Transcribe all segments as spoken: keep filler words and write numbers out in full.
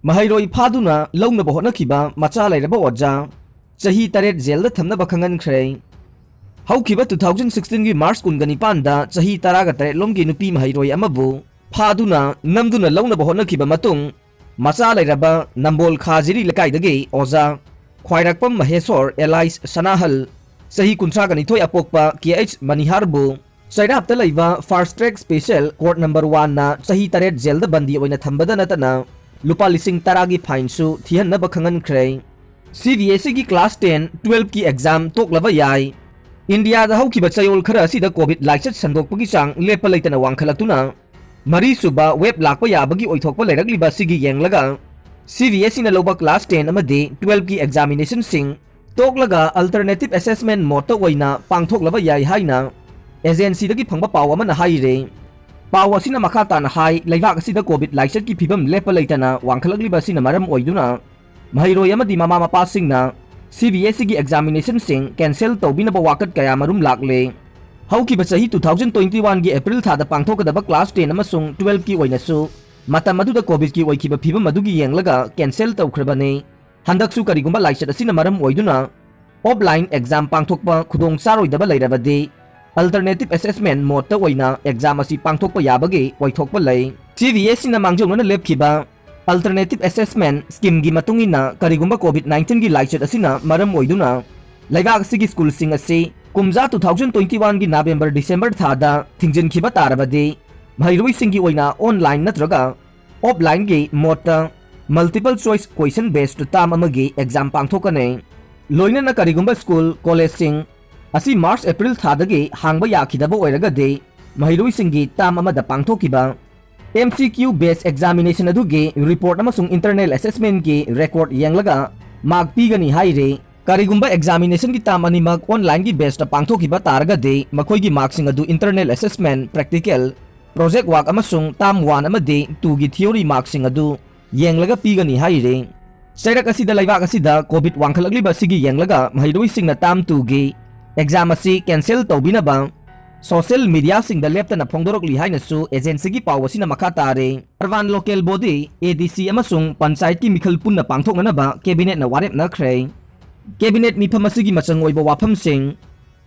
ꯃꯍꯩꯔꯣꯏ ꯐꯥꯗꯨꯅ ꯂꯧꯅꯕ ꯍꯣꯠꯅꯈꯤꯕ ꯃꯆꯥ ꯂꯩꯔꯕ ꯑꯣꯖꯥ ꯆꯍꯤ ꯇꯔꯦꯠ ꯖꯦꯜꯗ ꯊꯝꯅꯕ ꯈꯪꯍꯟꯈ꯭ꯔꯦ꯫ ꯍꯧꯈꯤꯕ two thousand sixteen ꯒꯤ March ꯀꯨꯟꯒ ꯅꯤꯄꯥꯟꯗ ꯆꯍꯤ ꯇꯔꯥꯒ ꯇꯔꯦꯠ ꯂꯣꯝꯒꯤ ꯅꯨꯄꯤ ꯃꯍꯩꯔꯣꯏ ꯑꯃꯕꯨ ꯐꯥꯗꯨꯅ ꯅꯝꯗꯨꯅ ꯂꯧꯅꯕ ꯍꯣꯠꯅꯈꯤꯕ ꯃꯇꯨꯡ, ꯃꯆꯥ ꯂꯩꯔꯕ ꯅꯝꯕꯣꯜ ꯈꯥꯖꯤꯔꯤ ꯂꯩꯀꯥꯏꯗꯒꯤ ꯑꯣꯖꯥ ꯈ꯭ꯋꯥꯏꯔꯥꯛꯄꯝ ꯃꯍꯦꯁꯣꯔ alias ꯁꯅꯥꯍꯜ, ꯆꯍꯤ ꯀꯨꯟꯊ꯭ꯔꯥꯒ ꯅꯤꯊꯣꯏ ꯑꯄꯣꯛꯄ ꯀꯦ ꯑꯩꯆ ꯃꯅꯤꯍꯥꯔꯕꯨ ꯆꯩꯔꯥꯞꯇ ꯂꯩꯕ Fast Track Special Court number one ꯅ ꯆꯍꯤ ꯇꯔꯦꯠ ꯖꯦꯜꯗ ꯕꯟꯗꯤ ꯑꯣꯏꯅ ꯊꯝꯕꯗ ꯅꯠꯇꯅ ꯂꯨꯄꯥ ꯂꯤꯁꯤꯡ ꯇꯔꯥꯒꯤ ꯐꯥꯏꯟꯁꯨ ꯊꯤꯍꯟꯅꯕ ꯈꯪꯍꯟꯈ꯭ꯔꯦ꯫ ꯁꯤ ꯕꯤ ꯑꯦꯁ ꯏꯒꯤ class ten, twelve ꯀꯤ exam ꯇꯣꯛꯂꯕ ꯌꯥꯏ꯫ ꯏꯟꯗꯤꯌꯥꯗ ꯍꯧꯈꯤꯕ ꯆꯌꯣꯜ ꯈꯔ ꯑꯁꯤꯗ COVID ꯂꯥꯏꯆꯠ ꯁꯟꯗꯣꯛꯄꯒꯤ ꯆꯥꯡ ꯂꯦꯞꯄ ꯂꯩꯇꯅ ꯋꯥꯡꯈꯠꯂꯛꯇꯨꯅ ꯃꯔꯤꯁꯨꯕ wave ꯂꯥꯛꯄ ꯌꯥꯕꯒꯤ ꯑꯣꯏꯊꯣꯛꯄ ꯂꯩꯔꯛꯂꯤꯕ ꯑꯁꯤꯒꯤ ꯌꯦꯡꯂꯒ, ꯁꯤ ꯕꯤ ꯑꯦꯁ ꯏꯅ ꯂꯧꯕ class ten ꯑꯃꯗꯤ twelve ꯀꯤ examination ꯁꯤꯡ ꯇꯣꯛꯂꯒ alternative assessment mode ꯇ ꯑꯣꯏꯅ ꯄꯥꯡꯊꯣꯛꯂꯕ ꯌꯥꯏ ꯍꯥꯏꯅ agency ꯗꯒꯤ ꯐꯪꯕ ꯄꯥꯎ ꯑꯃꯅ ꯍꯥꯏꯔꯦ꯫ ꯄꯥꯎ ꯑꯁꯤꯅ ꯃꯈꯥ ꯇꯥꯅ ꯍꯥꯏ, ꯂꯩꯕꯥꯛ ꯑꯁꯤꯗ COVID ꯂꯥꯏꯆꯠꯀꯤ ꯐꯤꯕꯝ ꯂꯦꯞꯄ ꯂꯩꯇꯅ ꯋꯥꯡꯈꯠꯂꯛꯂꯤꯕ ꯑꯁꯤꯅ ꯃꯔꯝ ꯑꯣꯏꯗꯨꯅ ꯃꯍꯩꯔꯣꯏ ꯑꯃꯗꯤ ꯃꯃꯥ ꯃꯄꯥꯁꯤꯡꯅ ꯁꯤ ꯕꯤ ꯑꯦꯁ ꯏꯒꯤ examination ꯁꯤꯡ cancel ꯇꯧꯕꯤꯅꯕ ꯋꯥꯀꯠ ꯀꯌꯥ ꯃꯔꯨꯝ ꯂꯥꯛꯂꯦ꯫ ꯍꯧꯈꯤꯕ ꯆꯍꯤ two thousand twenty one ꯒꯤ April ꯊꯥꯗ ꯄꯥꯡꯊꯣꯛꯀꯗꯕ class ten ꯑꯃꯁꯨꯡ twelve ꯀꯤ ꯑꯣꯏꯅꯁꯨ ꯃꯇꯝ ꯑꯗꯨꯗ COVID ꯀꯤ ꯑꯣꯏꯈꯤꯕ ꯐꯤꯕꯝ ꯑꯗꯨꯒꯤ ꯌꯦꯡꯂꯒ cancel ꯇꯧꯈ꯭ꯔꯕꯅꯤ꯫ ꯍꯟꯗꯛꯁꯨ ꯀꯔꯤꯒꯨꯝꯕ ꯂꯥꯏꯆꯠ ꯑꯁꯤꯅ ꯃꯔꯝ ꯑꯣꯏꯗꯨꯅ offline exam ꯄꯥꯡꯊꯣꯛꯄ ꯈꯨꯗꯣꯡ ꯆꯥꯔꯣꯏꯗꯕ ꯂꯩꯔꯕꯗꯤ, alternative assessment mode ꯇ ꯑꯣꯏꯅ exam ꯑꯁꯤ ꯄꯥꯡꯊꯣꯛꯄ ꯌꯥꯕꯒꯤ ꯑꯣꯏꯊꯣꯛꯄ ꯂꯩ꯫ ꯁꯤ ꯕꯤ ꯑꯦꯁ ꯏꯅ ꯃꯥꯡꯖꯧꯅꯅ ꯂꯦꯞꯈꯤꯕ alternative assessment scheme ꯒꯤ ꯃꯇꯨꯡ ꯏꯟꯅ, ꯀꯔꯤꯒꯨꯝꯕ COVID nineteen ꯒꯤ ꯂꯥꯏꯆꯠ ꯑꯁꯤꯅ ꯃꯔꯝ ꯑꯣꯏꯗꯨꯅ ꯂꯩꯕꯥꯛ ꯑꯁꯤꯒꯤ school ꯁꯤꯡ ꯑꯁꯤ ꯀꯨꯝꯖꯥ two thousand twenty one ꯒꯤ November December ꯊꯥꯗ ꯊꯤꯡꯖꯤꯟꯈꯤꯕ ꯇꯥꯔꯕꯗꯤ, ꯃꯍꯩꯔꯣꯏꯁꯤꯡꯒꯤ ꯑꯣꯏꯅ online ꯅꯠꯇ꯭ꯔꯒ offline ꯒꯤ mode ꯇ multiple choice question based term ꯑꯃꯒꯤ exam ꯄꯥꯡꯊꯣꯛꯀꯅꯤ꯫ ꯂꯣꯏꯅꯅ ꯀꯔꯤꯒꯨꯝꯕ school, college ꯁꯤꯡ ꯑꯁꯤ March April ꯊꯥꯗꯒꯤ ꯍꯥꯡꯕ ꯌꯥꯈꯤꯗꯕ ꯑꯣꯏꯔꯒꯗꯤ, ꯃꯍꯩꯔꯣꯏꯁꯤꯡꯒꯤ term ꯑꯃꯗ ꯄꯥꯡꯊꯣꯛꯈꯤꯕ M C Q based examination ꯑꯗꯨꯒꯤ report ꯑꯃꯁꯨꯡ internal assessment ꯀꯤ record ꯌꯦꯡꯂꯒ mark ꯄꯤꯒꯅꯤ ꯍꯥꯏꯔꯤ꯫ ꯀꯔꯤꯒꯨꯝꯕ examination ꯒꯤ term ꯑꯅꯤꯃꯛ online ꯒꯤ base ꯇ ꯄꯥꯡꯊꯣꯛꯈꯤꯕ ꯇꯥꯔꯒꯗꯤ, ꯃꯈꯣꯏꯒꯤ mark ꯁꯤꯡ ꯑꯗꯨ internal assessment, practical, project work ꯑꯃꯁꯨꯡ term one ꯑꯃꯗꯤ two ꯒꯤ theory mark ꯁꯤꯡ ꯑꯗꯨ ꯌꯦꯡꯂꯒ ꯄꯤꯒꯅꯤ ꯍꯥꯏꯔꯤ꯫ ꯆꯩꯔꯛ ꯑꯁꯤꯗ ꯂꯩꯕꯥꯛ ꯑꯁꯤꯗ COVID ꯋꯥꯡꯈꯠꯂꯛꯂꯤꯕ ꯑꯁꯤꯒꯤ ꯌꯦꯡꯂꯒ ꯃꯍꯩꯔꯣꯏꯁꯤꯡꯅ term two ꯒꯤ exam ꯑꯁꯤ cancel ꯇꯧꯕꯤꯅꯕ ꯁꯣꯁꯤꯌꯦꯜ ꯃꯤꯗꯤꯌꯥꯁꯤꯡꯗ ꯂꯦꯞꯇꯅ ꯐꯣꯡꯗꯣꯔꯛꯂꯤ ꯍꯥꯏꯅꯁꯨ ꯑꯦꯖꯦꯟꯁꯤꯒꯤ ꯄꯥꯎ ꯑꯁꯤꯅ ꯃꯈꯥ ꯇꯥꯔꯦ꯫ ꯑꯔꯕꯥꯟ ꯂꯣꯀꯦꯜ ꯕꯣꯗꯤ, ꯑꯦ ꯗꯤ ꯁꯤ ꯑꯃꯁꯨꯡ ꯄꯟꯆꯥꯌꯠꯀꯤ ꯃꯤꯈꯜ ꯄꯨꯟꯅ ꯄꯥꯡꯊꯣꯛꯅꯅꯕ ꯀꯦꯕꯤꯅꯦꯠꯅ ꯋꯥꯔꯦꯞꯅꯈ꯭ꯔꯦ꯫ ꯀꯦꯕꯤꯅꯦꯠ ꯃꯤꯐꯝ ꯑꯁꯤꯒꯤ ꯃꯆꯪ ꯑꯣꯏꯕ ꯋꯥꯐꯝꯁꯤꯡ: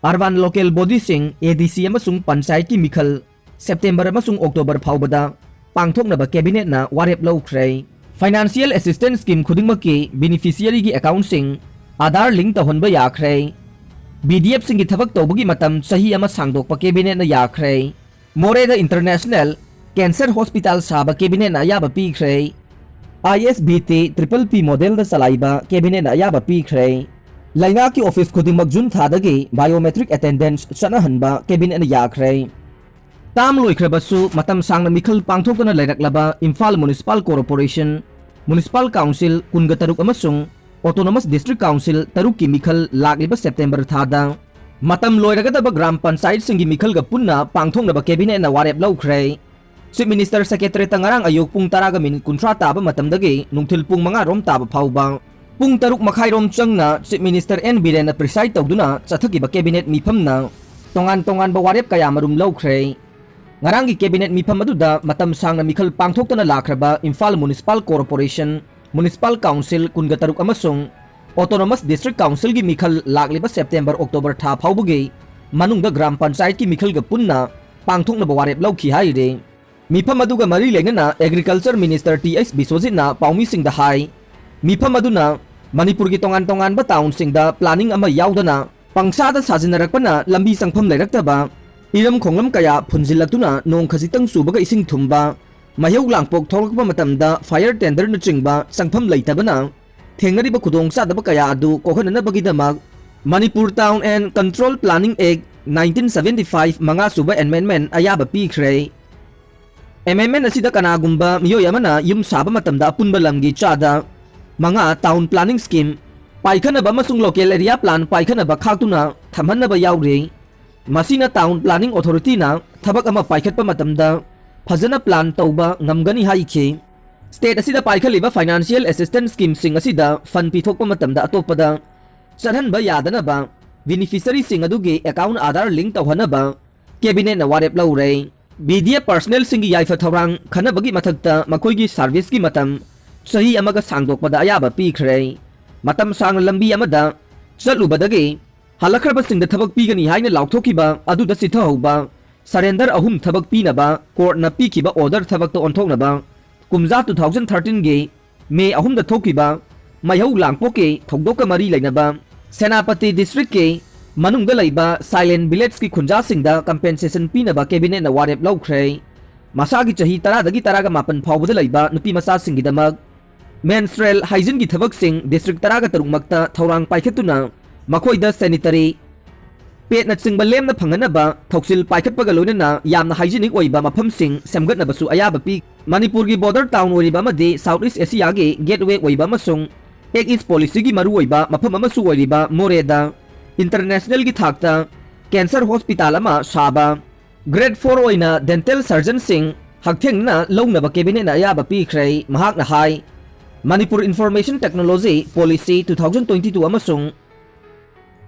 ꯑꯔꯕꯥꯟ ꯂꯣꯀꯦꯜ ꯕꯣꯗꯤꯁꯤꯡ, ꯑꯦ ꯗꯤ ꯁꯤ ꯑꯃꯁꯨꯡ ꯄꯟꯆꯥꯌꯠꯀꯤ ꯃꯤꯈꯜ ꯁꯦꯞꯇꯦꯝꯕꯔ ꯑꯃꯁꯨꯡ ꯑꯣꯛꯇꯣꯕꯔ ꯐꯥꯎꯕꯗ ꯄꯥꯡꯊꯣꯛꯅꯕ ꯀꯦꯕꯤꯅꯦꯠꯅ ꯋꯥꯔꯦꯞ ꯂꯧꯈ꯭ꯔꯦ꯫ ꯐꯥꯏꯅꯥꯟꯁꯤꯌꯦꯜ ꯑꯦꯁꯤꯁꯇꯦꯟꯁ ꯁ꯭ꯀꯤꯝ ꯈꯨꯗꯤꯡꯃꯛꯀꯤ ꯕꯦꯅꯤꯐꯤꯁꯤꯌꯔꯤꯒꯤ ꯑꯦꯀꯥꯎꯟꯠꯁꯤꯡ ꯑꯥꯙꯥꯔ ꯂꯤꯡꯛ ꯇꯧꯍꯟꯕ ꯌꯥꯈ꯭ꯔꯦ꯫ ꯕꯤ ꯗꯤ ꯑꯦꯐꯁꯤꯡꯒꯤ ꯊꯕꯛ ꯇꯧꯕꯒꯤ ꯃꯇꯝ ꯆꯍꯤ ꯑꯃ ꯁꯥꯡꯗꯣꯛꯄ ꯀꯦꯕꯤꯅꯦꯠꯅ ꯌꯥꯈ꯭ꯔꯦ꯫ ꯃꯣꯔꯦꯗ ꯏꯟꯇꯔꯅꯦꯁꯅꯦꯜ ꯀꯦꯟꯁꯔ ꯍꯣꯁꯄꯤꯇꯥꯜ ꯁꯥꯕ ꯀꯦꯕꯤꯅꯦꯠꯅ ꯑꯌꯥꯕ ꯄꯤꯈ꯭ꯔꯦ꯫ ꯑꯥꯏ ꯑꯦꯁ ꯕꯤ ꯇꯤ ꯇ꯭ꯔꯤꯄꯜ ꯄꯤ ꯃꯣꯗꯦꯜꯗ ꯆꯂꯥꯏꯕ ꯀꯦꯕꯤꯅꯦꯠꯅ ꯑꯌꯥꯕ ꯄꯤꯈ꯭ꯔꯦ꯫ ꯂꯩꯉꯥꯛꯀꯤ ꯑꯣꯐꯤꯁ ꯈꯨꯗꯤꯡꯃꯛ ꯖꯨꯟ ꯊꯥꯗꯒꯤ ꯕꯥꯏꯑꯣꯃꯦꯇ꯭ꯔꯤꯛ ꯑꯦꯇꯦꯟꯗꯦꯟꯁ ꯆꯠꯅꯍꯟꯕ ꯀꯦꯕꯤꯅꯦꯠꯅ ꯌꯥꯈ꯭ꯔꯦ꯫ ꯇꯥꯝ ꯂꯣꯏꯈ꯭ꯔꯕꯁꯨ ꯃꯇꯝ ꯁꯥꯡꯅ ꯃꯤꯈꯜ ꯄꯥꯡꯊꯣꯛꯇꯅ ꯂꯩꯔꯛꯂꯕ Imphal municipal corporation, municipal council ꯀꯨꯟꯒ ꯇꯔꯨꯛ ꯑꯃꯁꯨꯡ ꯑꯣꯇꯣꯅꯣꯃꯁ ꯗꯤꯁꯇ꯭ꯔꯤꯛ ꯀꯥꯎꯟꯁꯤꯜ ꯇꯔꯨꯛꯀꯤ ꯃꯤꯈꯜ ꯂꯥꯛꯂꯤꯕ ꯁꯦꯞꯇꯦꯝꯕꯔ ꯊꯥꯗ ꯃꯇꯝ ꯂꯣꯏꯔꯒꯗꯕ ꯒ꯭ꯔꯥꯝ ꯄꯟꯆꯥꯌꯠꯁꯤꯡꯒꯤ ꯃꯤꯈꯜꯒ ꯄꯨꯟꯅ ꯄꯥꯡꯊꯣꯛꯅꯕ ꯀꯦꯕꯤꯅꯦꯠꯅ ꯋꯥꯔꯦꯞ ꯂꯧꯈ꯭ꯔꯦ꯫ ꯆꯤꯐ ꯃꯤꯅꯤꯁꯇꯔ ꯁꯦꯀ꯭ꯔꯦꯇꯔꯤꯌꯦꯠꯇ ꯉꯔꯥꯡ ꯑꯌꯨꯛ ꯄꯨꯡ ꯇꯔꯥꯒ ꯃꯤꯅꯤꯠ ꯀꯨꯟꯊ꯭ꯔꯥ ꯇꯥꯕ ꯃꯇꯝꯗꯒꯤ ꯅꯨꯡꯊꯤꯜ ꯄꯨꯡ ꯃꯉꯥ ꯔꯣꯝ ꯇꯥꯕ ꯐꯥꯎꯕ ꯄꯨꯡ ꯇꯔꯨꯛ ꯃꯈꯥꯏꯔꯣꯝ ꯆꯪꯅ ꯆꯤꯐ ꯃꯤꯅꯤꯁꯇꯔ ꯑꯦꯟ ꯕꯤꯔꯦꯟꯅ ꯄ꯭ꯔꯤꯁꯥꯏꯗ ꯇꯧꯗꯨꯅ ꯆꯠꯊꯈꯤꯕ ꯀꯦꯕꯤꯅꯦꯠ ꯃꯤꯐꯝꯅ ꯇꯣꯉꯥꯟ ꯇꯣꯉꯥꯟꯕ ꯋꯥꯔꯦꯞ ꯀꯌꯥ ꯃꯔꯨꯝ ꯂꯧꯈ꯭ꯔꯦ꯫ ꯉꯔꯥꯡꯒꯤ ꯀꯦꯕꯤꯅꯦꯠ ꯃꯤꯐꯝ ꯑꯗꯨꯗ ꯃꯇꯝ ꯁꯥꯡꯅ ꯃꯤꯈꯜ ꯄꯥꯡꯊꯣꯛꯇꯅ ꯂꯥꯛꯈ꯭ꯔꯕ Imphal municipal corporation, municipal council ꯀꯨꯟꯒ ꯇꯔꯨꯛ ꯑꯃꯁꯨꯡ ꯑꯣꯇꯣꯅꯣꯃꯁ ꯗꯤꯁꯇ꯭ꯔꯤꯛ ꯀꯥꯎꯟꯁꯤꯜꯒꯤ ꯃꯤꯈꯜ ꯂꯥꯛꯂꯤꯕ ꯁꯦꯞꯇꯦꯝꯕꯔ ꯑꯣꯛꯇꯣꯕꯔ ꯊꯥ ꯐꯥꯎꯕꯒꯤ ꯃꯅꯨꯡꯗ ꯒ꯭ꯔꯥꯝ ꯄꯟꯆꯥꯌꯠꯀꯤ ꯃꯤꯈꯜꯒ ꯄꯨꯟꯅ ꯄꯥꯡꯊꯣꯛꯅꯕ ꯋꯥꯔꯦꯞ ꯂꯧꯈꯤ ꯍꯥꯏꯔꯤ꯫ ꯃꯤꯐꯝ ꯑꯗꯨꯒ ꯃꯔꯤ ꯂꯩꯅꯅ ꯑꯦꯒ꯭ꯔꯤꯀꯜꯆꯔ ꯃꯤꯅꯤꯁꯇꯔ ꯇꯤ ꯑꯩꯆ ꯕꯤꯁ꯭ꯋꯖꯤꯠꯅ ꯄꯥꯎꯃꯤꯁꯤꯡꯗ ꯍꯥꯏ, ꯃꯤꯐꯝ ꯑꯗꯨꯅ ꯃꯅꯤꯄꯨꯔꯒꯤ ꯇꯣꯉꯥꯟ ꯇꯣꯉꯥꯟꯕ ꯇꯥꯎꯟꯁꯤꯡꯗ ꯄ꯭ꯂꯥꯅꯤꯡ ꯑꯃ ꯌꯥꯎꯗꯅ ꯄꯪꯁꯥꯗ ꯁꯥꯖꯤꯟꯅꯔꯛꯄꯅ ꯂꯝꯕꯤ ꯆꯪꯐꯝ ꯂꯩꯔꯛꯇꯕ, ꯏꯔꯝ ꯈꯣꯡꯂꯝ ꯀꯌꯥ ꯐꯨꯟꯖꯤꯜꯂꯛꯇꯨꯅ ꯅꯣꯡ ꯈꯖꯤꯛꯇꯪ ꯆꯨꯕꯒ ꯏꯁꯤꯡ ꯊꯨꯝꯕ, ꯃꯩꯍꯧ ꯂꯥꯡꯄꯣꯛ ꯊꯣꯛꯂꯛꯄ ꯃꯇꯝꯗ ꯐꯥꯌꯔ ꯇꯦꯟꯗꯔꯅꯆꯤꯡꯕ ꯆꯪꯐꯝ ꯂꯩꯇꯕꯅ ꯊꯦꯡꯅꯔꯤꯕ ꯈꯨꯗꯣꯡꯆꯥꯗꯕ ꯀꯌꯥ ꯑꯗꯨ ꯀꯣꯛꯍꯟꯅꯅꯕꯒꯤꯗꯃꯛ Manipur town and control planning act nineteen seventy five ꯃꯉꯥ ꯁꯨꯕ ꯑꯦꯃꯦꯟꯃꯦꯟ ꯑꯌꯥꯕ ꯄꯤꯈ꯭ꯔꯦ꯫ ꯑꯦꯃꯦꯟꯃꯦꯟ ꯑꯁꯤꯗ ꯀꯅꯥꯒꯨꯝꯕ ꯃꯤꯑꯣꯏ ꯑꯃꯅ ꯌꯨꯝ ꯁꯥꯕ ꯃꯇꯝꯗ ꯑꯄꯨꯟꯕ ꯂꯝꯒꯤ ꯆꯥꯗ ꯃꯉꯥ ꯇꯥꯎꯟ ꯄ꯭ꯂꯥꯅꯤꯡ ꯁ꯭ꯀꯤꯝ ꯄꯥꯏꯈꯠꯅꯕ ꯑꯃꯁꯨꯡ ꯂꯣꯀꯦꯜ ꯑꯦꯔꯤꯌꯥ ꯄ꯭ꯂꯥꯟ ꯄꯥꯏꯈꯠꯅꯕ ꯈꯥꯛꯇꯨꯅ ꯊꯝꯍꯟꯅꯕ ꯌꯥꯎꯔꯤ꯫ ꯃꯁꯤꯅ ꯇꯥꯎꯟ ꯄ꯭ꯂꯥꯅꯤꯡ ꯑꯣꯊꯣꯔꯤꯇꯤꯅ ꯊꯕꯛ ꯑꯃ ꯄꯥꯏꯈꯠꯄ ꯃꯇꯝꯗ ꯐꯖꯅ ꯄ꯭ꯂꯥꯟ ꯇꯧꯕ ꯉꯝꯒꯅꯤ ꯍꯥꯏꯈꯤ꯫ ꯁ꯭ꯇꯦꯠ ꯑꯁꯤꯗ ꯄꯥꯏꯈꯠꯂꯤꯕ ꯐꯥꯏꯅꯥꯟꯁꯤꯌꯦꯜ ꯑꯦꯁꯤꯁꯇꯦꯟꯁ ꯁ꯭ꯀꯤꯝꯁꯤꯡ ꯑꯁꯤꯗ ꯐꯟ ꯄꯤꯊꯣꯛꯄ ꯃꯇꯝꯗ ꯑꯇꯣꯞꯄꯗ ꯆꯠꯍꯟꯕ ꯌꯥꯗꯅꯕ ꯕꯦꯅꯤꯐꯤꯁꯔꯤꯁꯤꯡ ꯑꯗꯨꯒꯤ ꯑꯦꯀꯥꯎꯟꯠ ꯑꯥꯙꯥꯔ ꯂꯤꯡꯛ ꯇꯧꯍꯟꯅꯕ ꯀꯦꯕꯤꯅꯦꯠꯅ ꯋꯥꯔꯦꯞ ꯂꯧꯔꯦ꯫ ꯕꯤ ꯗꯤ ꯑꯦꯐ ꯄꯔꯁꯅꯦꯜꯁꯤꯡꯒꯤ ꯌꯥꯏꯐ ꯊꯧꯔꯥꯡ ꯈꯟꯅꯕꯒꯤ ꯃꯊꯛꯇ ꯃꯈꯣꯏꯒꯤ ꯁꯥꯔꯚꯤꯁꯀꯤ ꯃꯇꯝ ꯆꯍꯤ ꯑꯃꯒ ꯁꯥꯡꯗꯣꯛꯄꯗ ꯑꯌꯥꯕ ꯄꯤꯈ꯭ꯔꯦ꯫ ꯃꯇꯝ ꯁꯥꯡꯅ ꯂꯝꯕꯤ ꯑꯃꯗ ꯆꯠꯂꯨꯕꯗꯒꯤ ꯍꯜꯂꯛꯈ꯭ꯔꯕꯁꯤꯡꯗ ꯊꯕꯛ ꯄꯤꯒꯅꯤ ꯍꯥꯏꯅ ꯂꯥꯎꯊꯣꯛꯈꯤꯕ ꯑꯗꯨꯗ ꯆꯤꯊꯍꯧꯕ ꯁꯔꯦꯟꯗꯔ ꯑꯍꯨꯝ ꯊꯕꯛ ꯄꯤꯅꯕ ꯀꯣꯔꯠꯅ ꯄꯤꯈꯤꯕ ꯑꯣꯔꯗꯔ ꯊꯕꯛꯇ ꯑꯣꯟꯊꯣꯛꯅꯕ ꯀꯨꯝꯖꯥ two thousand thirteen ꯒꯤ ꯃꯦ ꯑꯍꯨꯝꯗ ꯊꯣꯛꯈꯤꯕ ꯃꯩꯍꯧ ꯂꯥꯡꯄꯣꯛꯀꯤ ꯊꯧꯗꯣꯛꯀ ꯃꯔꯤ ꯂꯩꯅꯕ ꯁꯦꯅꯥꯄꯇꯤ ꯗꯤꯁꯇ꯭ꯔꯤꯛꯀꯤ ꯃꯅꯨꯡꯗ ꯂꯩꯕ ꯁꯥꯏꯂꯦꯟ ꯚꯤꯂꯦꯖꯀꯤ ꯈꯨꯟꯖꯥꯁꯤꯡꯗ ꯀꯝꯄꯦꯟꯁꯦꯁꯟ ꯄꯤꯅꯕ ꯀꯦꯕꯤꯅꯦꯠꯅ ꯋꯥꯔꯦꯞ ꯂꯧꯈ꯭ꯔꯦ꯫ ꯃꯁꯥꯒꯤ ꯆꯍꯤ ꯇꯔꯥꯗꯒꯤ ꯇꯔꯥꯒ ꯃꯥꯄꯟ ꯐꯥꯎꯕꯗ ꯂꯩꯕ ꯅꯨꯄꯤ ꯃꯆꯥꯁꯤꯡꯒꯤꯗꯃꯛ ꯃꯦꯟꯁꯇ꯭ꯔꯦꯜ ꯍꯥꯏꯖꯤꯟꯒꯤ ꯊꯕꯛꯁꯤꯡ ꯗꯤꯁꯇ꯭ꯔꯤꯛ ꯇꯔꯥꯒ ꯇꯔꯨꯛꯃꯛꯇ ꯊꯧꯔꯥꯡ ꯄꯥꯏꯈꯠꯇꯨꯅ ꯃꯈꯣꯏꯗ ꯁꯦꯅꯤꯇꯔꯤ ꯄꯦꯠꯅꯆꯤꯡꯕ ꯂꯦꯝꯅ ꯐꯪꯍꯟꯅꯕ ꯊꯧꯁꯤꯜ ꯄꯥꯏꯈꯠꯄꯒ ꯂꯣꯏꯅꯅ ꯌꯥꯝꯅ ꯍꯥꯏꯖꯤꯅꯤꯛ ꯑꯣꯏꯕ ꯃꯐꯝꯁꯤꯡ ꯁꯦꯝꯒꯠꯅꯕꯁꯨ ꯑꯌꯥꯕ ꯄꯤ꯫ ꯃꯅꯤꯄꯨꯔꯒꯤ ꯕꯣꯔꯗꯔ ꯇꯥꯎꯟ ꯑꯣꯏꯔꯤꯕ ꯑꯃꯗꯤ ꯁꯥꯎꯠ ꯏꯁ ꯑꯦꯁꯤꯌꯥꯒꯤ ꯒꯦꯠꯋꯦ ꯑꯣꯏꯕ ꯑꯃꯁꯨꯡ ꯑꯦꯛ ꯏꯁ ꯄꯣꯂꯤꯁꯤꯒꯤ ꯃꯔꯨꯑꯣꯏꯕ ꯃꯐꯝ ꯑꯃꯁꯨ ꯑꯣꯏꯔꯤꯕ ꯃꯣꯔꯦꯗ ꯏꯟꯇꯔꯅꯦꯁꯅꯦꯜꯒꯤ ꯊꯥꯛꯇ ꯀꯦꯟꯁꯔ ꯍꯣꯁꯄꯤꯇꯥꯜ ꯑꯃ ꯁꯥꯕ, ꯒ꯭ꯔꯦꯗ ꯐꯣꯔ ꯑꯣꯏꯅ ꯗꯦꯟꯇꯦꯜ ꯁꯔꯖꯟꯁꯤꯡ ꯍꯛꯊꯦꯡꯅꯅ ꯂꯧꯅꯕ ꯀꯦꯕꯤꯅꯦꯠꯅ ꯑꯌꯥꯕ ꯄꯤꯈ꯭ꯔꯦ꯫ ꯃꯍꯥꯛꯅ ꯍꯥꯏ, Manipur information technology policy two thousand twenty two ꯑꯃꯁꯨꯡ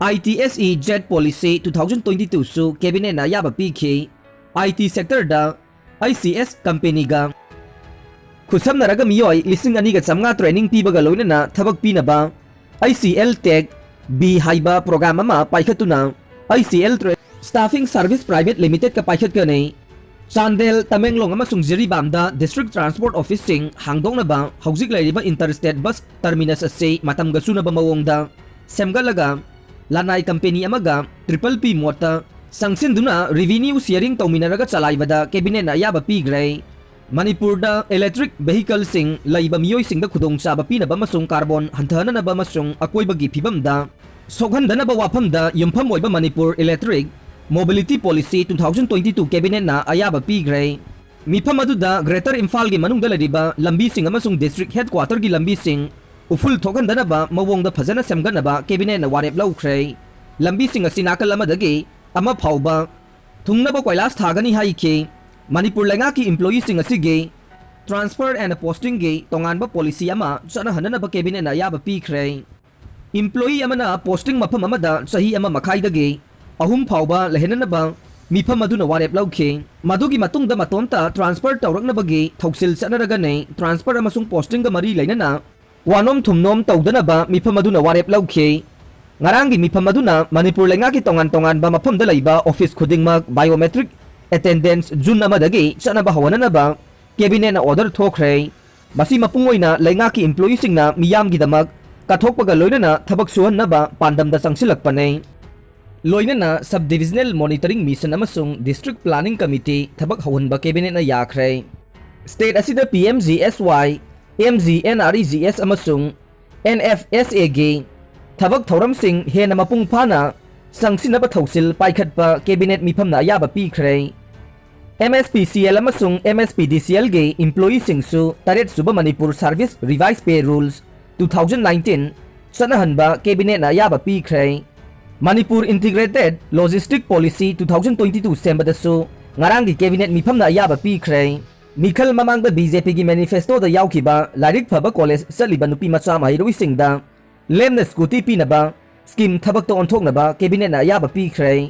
I T S E Z policy two thousand twenty two ꯁꯨ ꯀꯦꯕꯤꯅꯦꯠꯅ ꯑꯌꯥꯕ ꯄꯤꯈꯤ꯫ ꯑꯥꯏ ꯇꯤ ꯁꯦꯛꯇꯔꯗ ꯑꯥꯏ ꯁꯤ ꯑꯦꯁ ꯀꯝꯄꯦꯅꯤꯒ ꯈꯨꯠꯁꯝꯅꯔꯒ ꯃꯤꯑꯣꯏ ꯂꯤꯁꯤꯡ ꯑꯅꯤꯒ ꯆꯥꯝꯃꯉꯥ ꯇ꯭ꯔꯦꯅꯤꯡ ꯄꯤꯕꯒ ꯂꯣꯏꯅꯅ ꯊꯕꯛ ꯄꯤꯅꯕ I C L tech B ꯍꯥꯏꯕ ꯄ꯭ꯔꯣꯒ꯭ꯔꯥꯝ ꯑꯃ ꯄꯥꯏꯈꯠꯇꯨꯅ ꯑꯥꯏ ꯁꯤ ꯑꯦꯜ ꯇ꯭ꯔꯦ-, ꯁ꯭ꯇꯥꯐꯤꯡ ꯁꯔꯚꯤꯁ ꯄ꯭ꯔꯥꯏꯚꯦꯠ ꯂꯤꯃꯤꯇꯦꯗꯀ ꯄꯥꯏꯈꯠꯀꯅꯤ꯫ ꯆꯥꯟꯗꯦꯜ, ꯇꯃꯦꯡꯂꯣꯡ ꯑꯃꯁꯨꯡ ꯖꯤꯔꯤꯕꯥꯝꯗ ꯗꯤꯁꯇ꯭ꯔꯤꯛ ꯇ꯭ꯔꯥꯟꯁꯄꯣꯔꯠ ꯑꯣꯐꯤꯁꯁꯤꯡ ꯍꯥꯡꯗꯣꯛꯅꯕ ꯍꯧꯖꯤꯛ ꯂꯩꯔꯤꯕ ꯏꯟꯇꯔ ꯁ꯭ꯇꯦꯠ ꯕꯁ ꯇꯔꯃꯤꯅꯁ ꯑꯁꯤ ꯃꯇꯝꯒ ꯆꯨꯅꯕ ꯃꯑꯣꯡꯗ ꯁꯦꯝꯒꯠꯂꯒ ꯂꯅꯥꯏ ꯀꯝꯄꯦꯅꯤ ꯑꯃꯒ ꯇ꯭ꯔꯤꯄꯜ ꯄꯤ ꯃꯣꯠꯇ ꯆꯪꯁꯤꯟꯗꯨꯅ ꯔꯤꯚꯤꯅ꯭ꯌꯨ ꯁꯤꯌꯔꯤꯡ ꯇꯧꯃꯤꯟꯅꯔꯒ ꯆꯂꯥꯏꯕꯗ ꯀꯦꯕꯤꯅꯦꯠꯅ ꯑꯌꯥꯕ ꯄꯤꯈ꯭ꯔꯦ꯫ ꯃꯅꯤꯄꯨꯔꯗ ꯏꯂꯦꯛꯇ꯭ꯔꯤꯛ ꯚꯦꯍꯤꯀꯜꯁꯤꯡ ꯂꯩꯕ ꯃꯤꯑꯣꯏꯁꯤꯡꯗ ꯈꯨꯗꯣꯡꯆꯥꯕ ꯄꯤꯅꯕ ꯑꯃꯁꯨꯡ ꯀꯥꯔꯕꯣꯟ ꯍꯟꯊꯍꯟꯅꯕ ꯑꯃꯁꯨꯡ ꯑꯀꯣꯏꯕꯒꯤ ꯐꯤꯕꯝꯗ ꯁꯣꯛꯍꯟꯗꯅꯕ ꯋꯥꯐꯝꯗ ꯌꯨꯝꯐꯝ ꯑꯣꯏꯕ Manipur electric mobility policy two thousand twenty two ꯀꯦꯕꯤꯅꯦꯠꯅ ꯑꯌꯥꯕ ꯄꯤꯈ꯭ꯔꯦ꯫ ꯃꯤꯐꯝ ꯑꯗꯨꯗ ꯒ꯭ꯔꯦꯇꯔ ꯏꯝꯐꯥꯜꯒꯤ ꯃꯅꯨꯡꯗ ꯂꯩꯔꯤꯕ ꯂꯝꯕꯤꯁꯤꯡ ꯑꯃꯁꯨꯡ ꯗꯤꯁꯇ꯭ꯔꯤꯛ ꯍꯦꯗꯀ꯭ꯋꯥꯇꯔꯒꯤ ꯂꯝꯕꯤꯁꯤꯡ ꯎꯐꯨꯜ ꯊꯣꯛꯍꯟꯗꯅꯕ ꯃꯑꯣꯡꯗ ꯐꯖꯅ ꯁꯦꯝꯒꯠꯅꯕ ꯀꯦꯕꯤꯅꯦꯠꯅ ꯋꯥꯔꯦꯞ ꯂꯧꯈ꯭ꯔꯦ꯫ ꯂꯝꯕꯤꯁꯤꯡ ꯑꯁꯤ ꯅꯥꯀꯜ ꯑꯃꯗꯒꯤ ꯑꯃ ꯐꯥꯎꯕ ꯊꯨꯡꯅꯕ ꯀꯣꯏꯂꯥꯁ ꯊꯥꯒꯅꯤ ꯍꯥꯏꯈꯤ꯫ ꯃꯅꯤꯄꯨꯔ ꯂꯩꯉꯥꯛꯀꯤ ꯏꯝꯄ꯭ꯂꯣꯌꯤꯁꯤꯡ ꯑꯁꯤꯒꯤ ꯇ꯭ꯔꯥꯟꯁꯐꯔ ꯑꯦꯟ ꯄꯣꯁꯇꯤꯡꯒꯤ ꯇꯣꯉꯥꯟꯕ ꯄꯣꯂꯤꯁꯤ ꯑꯃ ꯆꯠꯅꯍꯟꯅꯅꯕ ꯀꯦꯕꯤꯅꯦꯠꯅ ꯑꯌꯥꯕ ꯄꯤꯈ꯭ꯔꯦ꯫ ꯏꯝꯄ꯭ꯂꯣꯌꯤ ꯑꯃꯅ ꯄꯣꯁꯇꯤꯡ ꯃꯐꯝ ꯑꯃꯗ ꯆꯍꯤ ꯑꯃ ꯃꯈꯥꯏꯗꯒꯤ ꯑꯍꯨꯝ ꯐꯥꯎꯕ ꯂꯩꯍꯟꯅꯅꯕ ꯃꯤꯐꯝ ꯑꯗꯨꯅ ꯋꯥꯔꯦꯞ ꯂꯧꯈꯤ꯫ ꯃꯗꯨꯒꯤ ꯃꯇꯨꯡꯗ ꯃꯇꯣꯝꯇ transfer ꯇꯧꯔꯛꯅꯕꯒꯤ ꯊꯧꯁꯤꯜ ꯆꯠꯅꯔꯒꯅꯤ꯫ Transfer ꯑꯃꯁꯨꯡ posting ꯒ ꯃꯔꯤ ꯂꯩꯅꯅ ꯋꯥꯅꯣꯝ ꯊꯨꯝꯅꯣꯝ ꯇꯧꯗꯅꯕ ꯃꯤꯐꯝ ꯑꯗꯨꯅ ꯋꯥꯔꯦꯞ ꯂꯧꯈꯤ꯫ ꯉꯔꯥꯡꯒꯤ ꯃꯤꯐꯝ ꯑꯗꯨꯅ ꯃꯅꯤꯄꯨꯔ ꯂꯩꯉꯥꯛꯀꯤ ꯇꯣꯉꯥꯟ ꯇꯣꯉꯥꯟꯕ ꯃꯐꯝꯗ ꯂꯩꯕ office ꯈꯨꯗꯤꯡꯃꯛ biometric attendance June ꯑꯃꯗꯒꯤ ꯆꯠꯅꯕ ꯍꯧꯍꯟꯅꯅꯕ cabinet ꯅ order ꯊꯣꯛꯈ꯭ꯔꯦ꯫ ꯃꯁꯤ ꯃꯄꯨꯡ ꯑꯣꯏꯅ ꯂꯩꯉꯥꯛꯀꯤ employee ꯁꯤꯡꯅ ꯃꯤꯌꯥꯝꯒꯤꯗꯃꯛ ꯀꯠꯊꯣꯛꯄꯒ ꯂꯣꯏꯅꯅ ꯊꯕꯛ ꯁꯨꯍꯟꯅꯕ ꯄꯥꯟꯗꯝꯗ ꯆꯪꯁꯤꯜꯂꯛꯄꯅꯤ꯫ ꯂꯣꯏꯅꯅ Sub Divisional Monitoring Mission ꯑꯃꯁꯨꯡ District Planning Committee ꯊꯕꯛ ꯍꯧꯍꯟꯕ cabinet ꯅ ꯌꯥꯈ꯭ꯔꯦ꯫ State ꯑꯁꯤꯗ P M G S Y, M G N R E G S ꯑꯃꯁꯨꯡ N F S A ꯒꯤ ꯊꯕꯛ ꯊꯧꯔꯝꯁꯤꯡ ꯍꯦꯟꯅ ꯃꯄꯨꯡ ꯐꯥꯅ ꯆꯪꯁꯤꯟꯅꯕ ꯊꯧꯁꯤꯜ ꯄꯥꯏꯈꯠꯄ cabinet ꯃꯤꯐꯝꯅ ꯑꯌꯥꯕ ꯄꯤꯈ꯭ꯔꯦ꯫ M S P C L ꯑꯃꯁꯨꯡ M S P D C L ꯒꯤ employee ꯁꯤꯡꯁꯨ ꯇꯔꯦꯠ ꯁꯨꯕ Manipur Service Revised Pay Rules two thousand nineteen ꯆꯠꯅꯍꯟꯕ cabinet ꯅ ꯑꯌꯥꯕ ꯄꯤꯈ꯭ꯔꯦ꯫ Manipur Integrated Logistic Policy two thousand twenty-two ꯁꯦꯝꯕꯗꯁꯨ ꯉꯔꯥꯡꯒꯤ cabinet ꯃꯤꯐꯝꯅ ꯑꯌꯥꯕ ꯄꯤꯈ꯭ꯔꯦ꯫ ꯃꯤꯈꯜ ꯃꯃꯥꯡꯗ B J P ꯒꯤ manifesto ꯗ ꯌꯥꯎꯈꯤꯕ ꯂꯥꯏꯔꯤꯛ ꯐꯕ college ꯆꯠꯂꯤꯕ ꯅꯨꯄꯤ ꯃꯆꯥ ꯃꯍꯩꯔꯣꯏꯁꯤꯡꯗ ꯂꯦꯝꯅ scooty ꯄꯤꯅꯕ scheme ꯊꯕꯛꯇ ꯑꯣꯟꯊꯣꯛꯅꯕ cabinet ꯅ ꯑꯌꯥꯕ ꯄꯤꯈ꯭ꯔꯦ꯫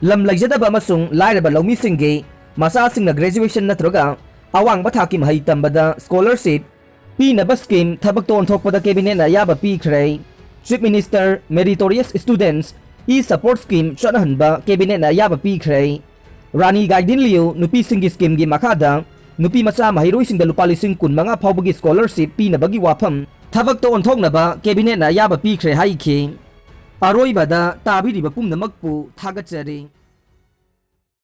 ꯂꯝ ꯂꯩꯖꯗꯕ ꯑꯃꯁꯨꯡ ꯂꯥꯏꯔꯕ ꯂꯧꯃꯤꯁꯤꯡꯒꯤ ꯃꯆꯥꯁꯤꯡꯅ graduation ꯅꯠꯇ꯭ꯔꯒ ꯑꯋꯥꯡꯕ ꯊꯥꯛꯀꯤ ꯃꯍꯩ ꯇꯝꯕꯗ scholarship ꯄꯤꯅꯕ scheme ꯊꯕꯛꯇ ꯑꯣꯟꯊꯣꯛꯄꯗ cabinet ꯅ ꯑꯌꯥꯕ ꯄꯤꯈ꯭ꯔꯦ꯫ Chief Minister Meritorious Students e-Support Scheme ꯆꯠꯅꯍꯟꯕ cabinet ꯅ ꯑꯌꯥꯕ ꯄꯤꯈ꯭ꯔꯦ꯫ ꯔꯥꯅꯤ ꯒꯥꯏꯗꯤꯟꯂꯤꯌꯨ ꯅꯨꯄꯤꯁꯤꯡꯒꯤ scheme ꯒꯤ ꯃꯈꯥꯗ ꯅꯨꯄꯤ ꯃꯆꯥ ꯃꯍꯩꯔꯣꯏꯁꯤꯡꯗ ꯂꯨꯄꯥ ꯂꯤꯁꯤꯡ ꯀꯨꯟꯃꯉꯥ ꯐꯥꯎꯕꯒꯤ scholarship ꯄꯤꯅꯕꯒꯤ ꯋꯥꯐꯝ ꯊꯕꯛꯇ ꯑꯣꯟꯊꯣꯛꯅꯕ cabinet ꯅ ꯑꯌꯥꯕ ꯄꯤꯈ꯭ꯔꯦ ꯍꯥꯏꯈꯤ꯫ ꯑꯔꯣꯏꯕꯗ ꯇꯥꯕꯤꯔꯤꯕ ꯄꯨꯝꯅꯃꯛꯄꯨ ꯊꯥꯒꯠꯆꯔꯤ꯫